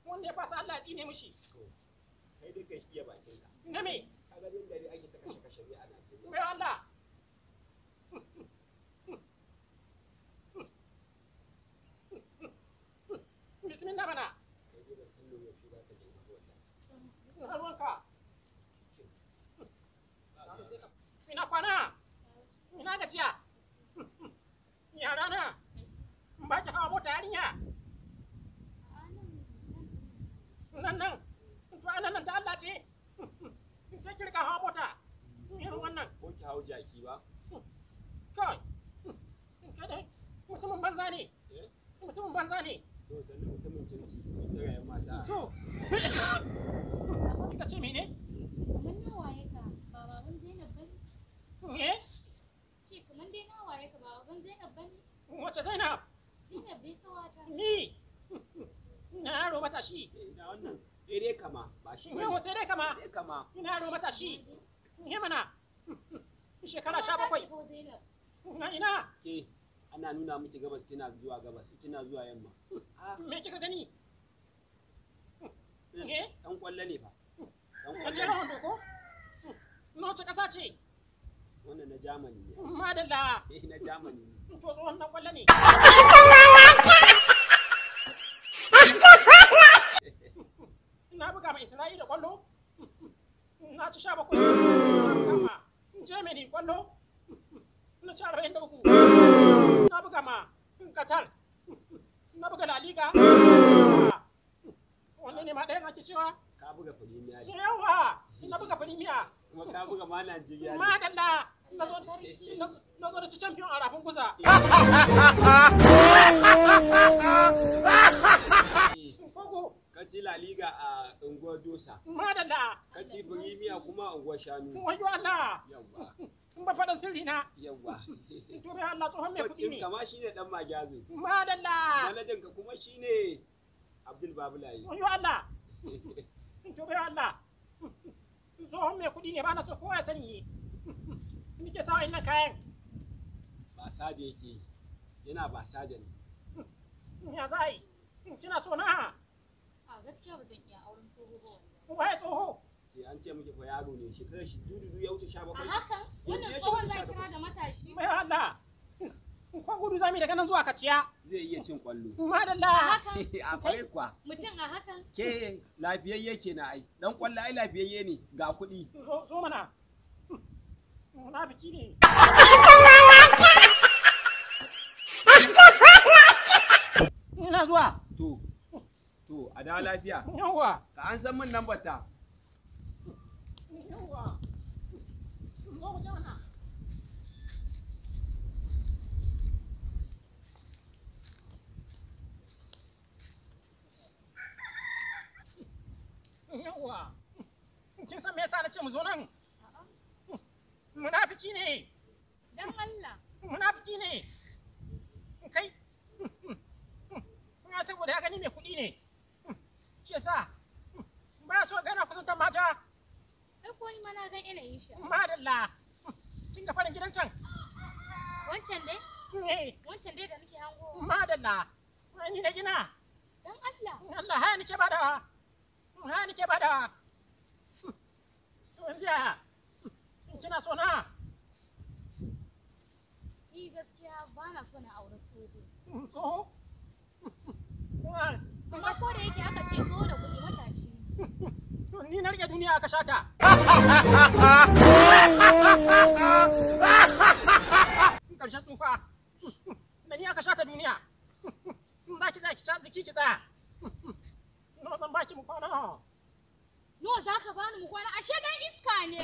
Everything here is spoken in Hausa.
Wanda ya fasa Allah ya tsine mishi. Kai dai kai iya bakinka. Na me? Kaga yadda dai ake ta kashe kashe a Najeriya. Bai Allah. Bismillah mana. Kai dai ban san yaushe za ka girma ba wallahi. Ina ruwanka. Ina kwana. Ina gajiya. Yara na. Ba ki hawa mota yarinya. Nan nan. To anan nan ta Allah ce. Sai ki rika hawa mota. Irin wannan. Ko ki hau jaki ba? Kai. Kai dai mutumin banza ne. Eh? Mutumin banza ne. To sannu mutumin kirki, mai tara yan mata. To. Kika ce mene? Kamar na waye ka ba baban Zainab bane? Eh? Ce kamar dai na waye ka ba baban Zainab bane? Wace Zainab? Zainab dai kawata. Ni. Na yaro matashi. Eh, ina wannan eh dai kama ba shi Yau bane. sai dai kama. Dai kama. Ina yaro matashi. Ni mana. Shekara sha Kawata bakwai. ce ko Zainab? Na ina. Ke ana nuna miki gabas kina zuwa gabas kina zuwa yamma. Ah, Me kika gani? Eh? dan kwallo ne fa. Dan kwallo. Gajeren wando ko? Na wace ƙasa ce? Wannan na Germany ne. Madalla. Eh na Germany ne. To tsohon nan kwallo ne. Na buga ma Isra'ila kwallo. Na ci 17. Na buga ma Germany kwallo. Na ci 43. Na buga ma Qatar. Na buga La Liga. Wanne ne ma ɗayan ake cewa? Ka buga Premier League Yawa! Na buga Premier. kuma ka buga ma Najeriya League. Madalla. Na Allah zo sarki. na zo da ci champion a rafin kusa. Eh, Kogo. Ka ci La Liga a unguwar Dosa. Madalla. Ka ci Premier kuma a unguwar Shanu. Wayo Allah. Yawwa. In ba faɗan sirri na. Yawwa. To bai Allah tsohon mai kuɗi Coach ne. ɗinka ma shine dan Magyazo. Madalla. Manajan ka kuma shine Abdul Babulayi. Wayo Allah. To bai Allah. Tsohon mai kuɗi ne ba na so kowa ya sani ni. Nike sa wa'innan kayan. Ba saje yake yi. Yana ba saje ne. Ya za a yi? Kina so na? A gaskiya ba zan iya auren tsoho ba wallahi. Waye tsoho? Ke an ce miki fa yaro ne shekarar shi dududu ya wuce 17. A hakan wannan Yanzu ya tsohon shiga za kira da matashi? Bai Allah. Ko gudu za mu yi daga nan zuwa Kaciya. Zai iya cin kwallo. A Madalla. hakan Akwai kwa. mutum a hakan Ke lafiyayye ke na ai. Dan kwallo ai lafiyayye ne ga kuɗi. Zo zo mana. Munafiki ne. Ina zuwa. To to a dawo lafiya. Yawwa. Ka an san min lambar ta. Yawwa. Zo mu je mana. Yawwa. Kin san me yasa na ce mu zo nan? A'a. Munafiki ne. Dan Allah. Munafiki ne. Kai. Ina saboda ya gani mai kuɗi ne. Shi yasa ba so gana kusantar mata. Ai ko ni ma na gan yanayin shi. Madalla. Kin ga farin gidan can? Wancan dai? Ne. Wancan dai da nake hango. Madalla. Ai, ni na gina. Dan Allah. Allah haya nake badawa. Haya nake badawa. To yanzu ya kina so na? Ni gaskiya ba na so na aure tsoho. Tsoho? Amma ko da yake aka ce tsoho da kuɗi matashi. To ni na rike duniya aka shata. Karshen tsufa. Da ni aka shata duniya. Za ki tsaya ki sha jiki ki tsaya. No zan baki mu kwana. No za ka bani mu kwana ashe dan iska ne.